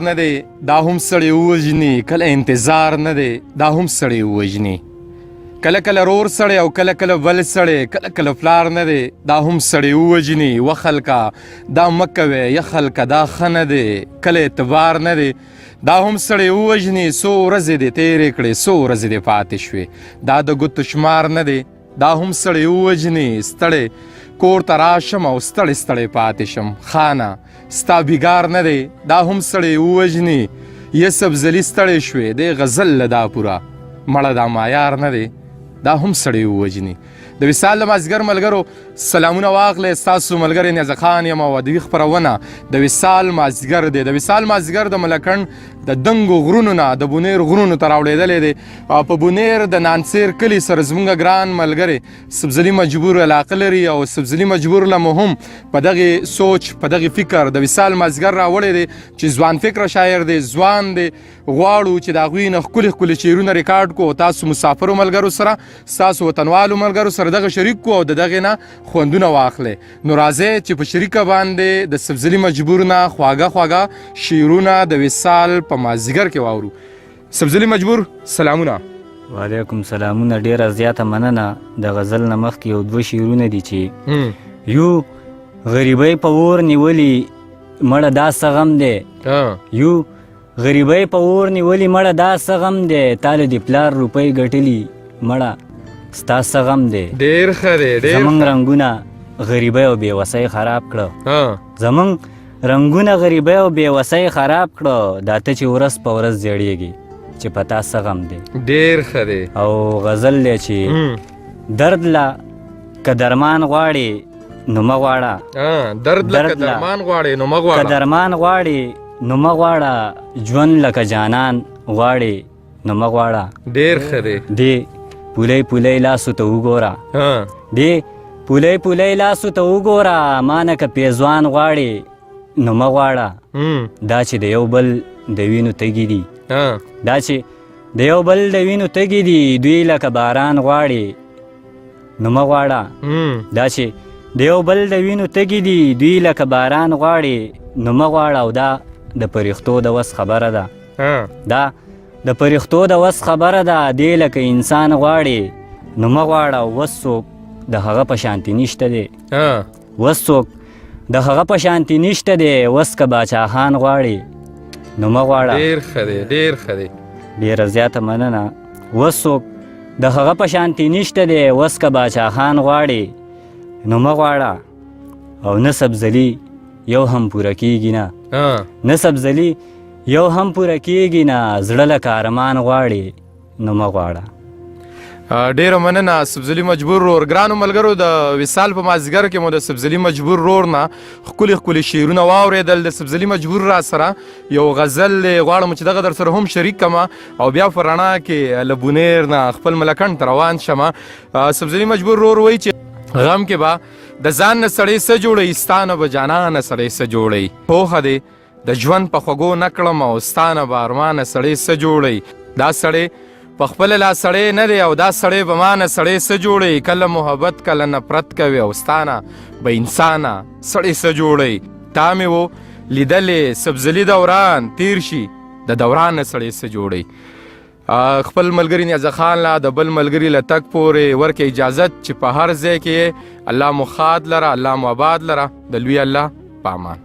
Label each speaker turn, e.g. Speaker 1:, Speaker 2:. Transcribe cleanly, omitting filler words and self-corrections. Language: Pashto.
Speaker 1: نه دی دا هم سړی ووژني، کله انتظار نه دی دا هم سړی ووژني، کله کله رور سړی او کله کله بل سړی، کله کله پلار نه دی دا هم سړی ووژني. وخلکه دا مه کوې، یا خلکه دا ښه نه دی، کله اعتبار نه دی دا هم سړی ووژني. څو ورځې دې تېرې کړې، څو ورځې دې پاتې شوې، دا د ګوتو شمار نه دی دا هم سړی ووژني. ستړی کور ته راشم او ستړی ستړی پاتې شم، خانه ستا بیګار نه دی دا هم سړی ووژني. یه سبزلي ستړی شوې دی غزل له دا پوره مړه دا معیار نه دی دا هم سړی ووژني. د وصال د مازدیګر ملګرو سلامونه واخلئ، ستاسو ملګری نیاز خان یم او ادبي خپرونه د وصال مازدیګر دی. د وصال مازدیګر د ملکڼ د دنګو غرونو نه د بونیر غرونو ته راوړېدلی دی. په بونیر د نانسیر کلي سره زموږ ګران ملګری سبزلي مجبور علاقه لري او سبزلي مجبور له مو هم په دغه سوچ په دغه فکر د وصال مازدیګر راوړی دی چې ځوان فکر شاعر دی، ځوان دی. غواړو چې د هغوی نه ښکلي ښکلي شعرونه ریکارډ کړو او تاسو مسافرو ملګرو سره، ستاسو وطنوالو ملګرو سره دغه شریک کړو او د دغې نه خوندونه واخلئ. نو راځئ چې په شریکه باندې د سبزلي مجبور نه خواږه خواږه شعرونه د وصال په مازدیګر کې واورو. سبزلي مجبور سلامونه.
Speaker 2: وعلیکم سلامونه، ډیره زیاته مننه. د غزل نه مخکې یو دوه شعرونه دي چې یو غریبۍ په اور نیولي مړه دا څه غم دی، یو غریبۍ په اور نیولي مړه دا څه غم دی، تاله دې پلار روپۍ ګټلي مړه ستا څه غم دی.
Speaker 1: ډېر ښه دی، ډېر.
Speaker 2: زمونږ رنګونه غریبۍ او بېوسۍ خراب کړه، زمونږ رنګونه غریبۍ او بېوسۍ خراب کړه، دا ته چې ورځ په ورځ زیړېږي چې په تا څه غم دی.
Speaker 1: ډېر ښه دی.
Speaker 2: او غزل دی چې درد لا که درمان غواړي نو مه غواړه،
Speaker 1: درد لا که درمان غواړي نو مه غواړه،
Speaker 2: که درمان غواړي نو مه غواړه، ژوند لکه جانان غواړي نو مه غواړه.
Speaker 1: ډېر ښه دی.
Speaker 2: دې پولۍ پولۍ لاسو ته وګوره، دې پولۍ پولۍ لاسو ته وګوره، مانه که پیزوان غواړي نو مه غواړه. دا چې د یو بل د وینو تږي دي، دا چې د یو بل د وینو تږي دي، دوی لکه باران غواړي نو مه غواړه. دا چې د یو بل د وینو تږي دي، دوی لکه باران غواړي نو مه غواړه. او دا د پرښتو د وس خبره ده، دا د پرښتو د وس خبره ده، دی لکه انسان غواړي نو مه غواړه. وس څوک د هغه په شانتي نشته دی، وس څوک د هغه په شانتي نشته دی، وس که باچاخان غواړي نو مه غواړه.
Speaker 1: ډېر ښه دی، ډېر ښه دی،
Speaker 2: ډېره زیاته مننه. وس څوک د هغه په شانتي نشته دی، وس که باچاخان غواړي نو مه غواړه. او نه سبزلي یو هم پوره کېږي نه، نه سبزلي یو هم پوره کېږي نه، زړه لکه ارمان غواړي نو مه غواړه.
Speaker 1: ډیره مننه سبزلي مجبور رور. ګرانو ملګرو، د وصال په مازدیګر کې مو د سبزلي مجبور رور نه ښکلي ښکلي شعرونه واورېدل. د سبزلي مجبور را سره یو غزل دی، غواړم چې دغه در سره هم شریک کړم او بیا په رڼا کې له بونیر نه خپل ملکڼ ته روان شم. سبزلي مجبور رور وایي چې غم کې به د ځان نه سړی څه جوړوي، ستا نه به جانانه سړی څه جوړوي. پوهه دی د ژوند په خوږو نه کړم او ستا نه به ارمانه سړی څه جوړوي. دا سړی په خپله لا سړی نه دی او دا سړی به ما نه سړی څه جوړوي. کله محبت کله نفرت کوي او ستا نه به انسانه سړی څه جوړوي. تا مې و لیدلې سبزلي دوران تیر شي، د دوران نه سړی څه جوړوي. خپل ملګری نیاز خان لا د بل ملګری له تګ پورې ورکې اجازت چې په هر ځای کې الله مو ښاد لره، الله مو آباد لره. د لوی الله په امان.